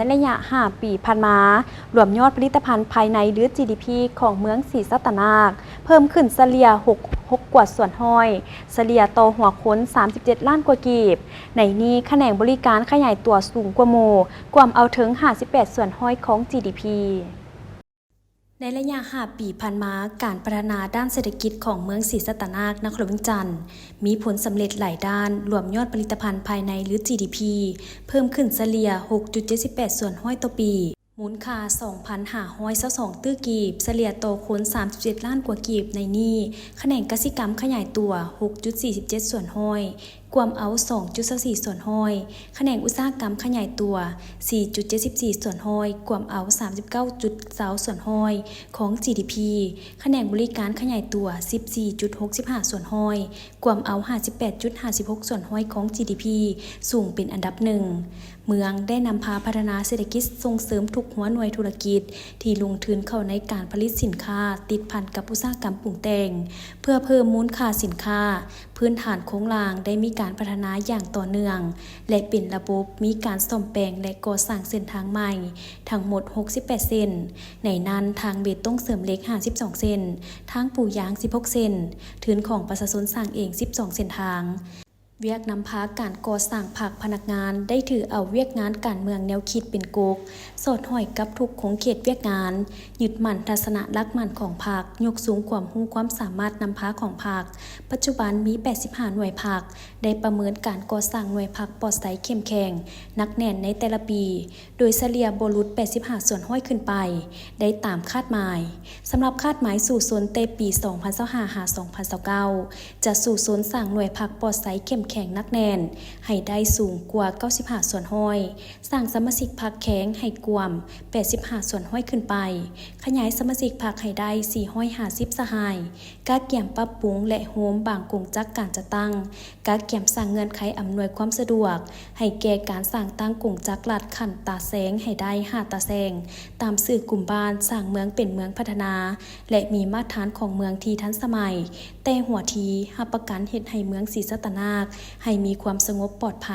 ໃນໄລຍະຫ້າປີຜ່ານມາ, ລວມຍອດຜະລິດຕະພັນພາຍໃນ ຫຼື ຈີດີພີ ຂອງເມືອງສີສັດຕະນາກ ເພີ່ມຂຶ້ນສະເລ່ຍ ຫົກ ຫົກ ກວ່າສ່ວນຮ້ອຍ, ສະເລ່ຍຕໍ່ຫົວຄົນ ສາມສິບເຈັດ ລ້ານກວ່າກີບ. ໃນນີ້, ຂະແໜງບໍລິການຂະຫຍາຍຕົວສູງກວ່າໝູ່, ກວມເອົາເຖິງ ຫ້າສິບແປດ ສ່ວນຮ້ອຍຂອງ ຈີດີພີ. ໃນໄລຍະຫ້າປີຜ່ານມາ, ການພັດທະນາດ້ານເສດຖະກິດຂອງເມືອງສີສັດຕະນາກ ນະຄອນຫຼວງວຽງຈັນ ມີຜົນສຳເລັດຫຼາຍດ້ານ, ລວມຍອດຜະລິດຕະພັນພາຍໃນ ຫຼື ຈີດີພີ ເພີ່ມຂຶ້ນສະເລ່ຍ ຫົກຈຸດເຈັດສິບແປດ ສ່ວນຮ້ອຍຕໍ່ປີ, ມູນຄ່າ ສອງພັນຫ້າຮ້ອຍຊາວສອງ ຕື້ກີບ, ສະເລ່ຍຕໍ່ຄົນ ສາມສິບເຈັດ ລ້ານກວ່າກີບ. ໃນນີ້, ຂະແໜງກະສິກຳຂະຫຍາຍຕົວ ຫົກຈຸດສີ່ສິບເຈັດ ສ່ວນຮ້ອຍ, ກວມເອົາ ສອງຈຸດຊາວສີ່ ສ່ວນຮ້ອຍ, ຂະແໜງອຸດສາຫະກຳຂະຫຍາຍຕົວ ສີ່ຈຸດເຈັດສິບສີ່ ສ່ວນຮ້ອຍ, ກວມເອົາ ສາມສິບເກົ້າຈຸດຊາວ ສ່ວນຮ້ອຍຂອງ ຈີດີພີ, ຂະແໜງບໍລິການຂະຫຍາຍຕົວ ສິບສີ່ຈຸດຫົກສິບຫ້າ ສ່ວນຮ້ອຍ, ກວມເອົາ ຫ້າສິບແປດຈຸດຫ້າສິບຫົກ ສ່ວນຮ້ອຍຂອງ ຈີດີພີ, ສູງເປັນອັນດັບໜຶ່ງ. ເມືອງໄດ້ນຳພາພັດທະນາເສດຖະກິດ, ສົ່ງເສີມທຸກຫົວໜ່ວຍທຸລະກິດທີ່ລົງທຶນເຂົ້າໃນການຜະລິດສິນຄ້າຕິດພັນກັບອຸດສາຫະກຳປຸງແຕ່ງ ເພື່ອເພີ່ມມູນຄ່າສິນຄ້າ. ພື້ນຖານໂຄງລ່າງໄດ້ມີການພັດທະນາຢ່າງຕໍ່ເນື່ອງ ແລະ ເປັນລະບົບ, ມີການສ້ອມແປງ ແລະ ກໍ່ສ້າງເສັ້ນທາງໃໝ່ທັງໝົດ ຫົກສິບແປດ ເສັ້ນ, ໃນນັ້ນທາງເບຕົງເສີມເຫຼັກ ຫ້າສິບສອງ ເສັ້ນ, ທາງປູຢາງ ສິບຫົກ ເສັ້ນ, ທຶນຂອງປະຊາຊົນສ້າງເອງ ສິບສອງ ເສັ້ນທາງ. ວຽກນຳພາການກໍ່ສ້າງພັກ, ພະນັກງານໄດ້ຖືເອົາວຽກງານການເມືອງແນວຄິດເປັນກົກ, ສອດຫ້ອຍກັບທຸກຂົງເຂດວຽກງານ, ຍຶດໝັ້ນທັດສະນະຫຼັກໝັ້ນຂອງພັກ, ຍົກສູງຄວາມຮູ້ຄວາມສາມາດນຳພາຂອງພັກ. ປັດຈຸບັນມີ ແປດສິບຫ້າ ໜ່ວຍພັກ, ໄດ້ປະເມີນການກໍ່ສ້າງໜ່ວຍພັກປອດໃສເຂັ້ມແຂງ, ໜັກແໜ້ນໃນແຕ່ລະປີ, ໂດຍສະເລ່ຍບໍ່ຫຼຸດ ແປດສິບຫ້າ ສ່ວນຮ້ອຍຂຶ້ນໄປ, ໄດ້ຕາມຄາດໝາຍ. ສຳລັບຄາດໝາຍສູ້ຊົນແຕ່ປີ ສອງພັນຊາວຫ້າ ຫາ ສອງພັນຊາວເກົ້າ ຈະສູ້ຊົນສ້າງໜ່ວຍພັກປອດໃສເຂັ້ມແຂງໜັກແໜ້ນໃຫ້ໄດ້ສູງກວ່າ ເກົ້າສິບຫ້າ ສ່ວນຮ້ອຍ, ສ້າງສະມາຊິກພັກແຂງໃຫ້ກວມ ແປດສິບຫ້າ ສ່ວນຮ້ອຍຂຶ້ນໄປ, ຂະຫຍາຍສະມາຊິກພັກໃຫ້ໄດ້ ສີ່ຮ້ອຍຫ້າສິບ ສະຫາຍ, ກະກຽມປັບປຸງ ແລະ ໂຮມບາງກົງຈັກການຈັດຕັ້ງ, ກະກຽມສ້າງເງື່ອນໄຂອຳນວຍຄວາມສະດວກໃຫ້ແກ່ການສ້າງຕັ້ງກົງຈັກລັດຂັ້ນຕາແຊງໃຫ້ໄດ້ ຫ້າ ຕາແຊງ, ຕາມຊື່ກຸ່ມບ້ານ, ສ້າງເມືອງເປັນເມືອງພັດທະນາ ແລະ ມີມາດຖານຂອງເມືອງທີ່ທັນສະໄໝ, ແຕ່ຫົວທີຮັບປະກັນເຮັດໃຫ້ເມືອງສີສັດຕະນາກໃຫ້ມີຄວາມສະຫງົບປອດໄພ.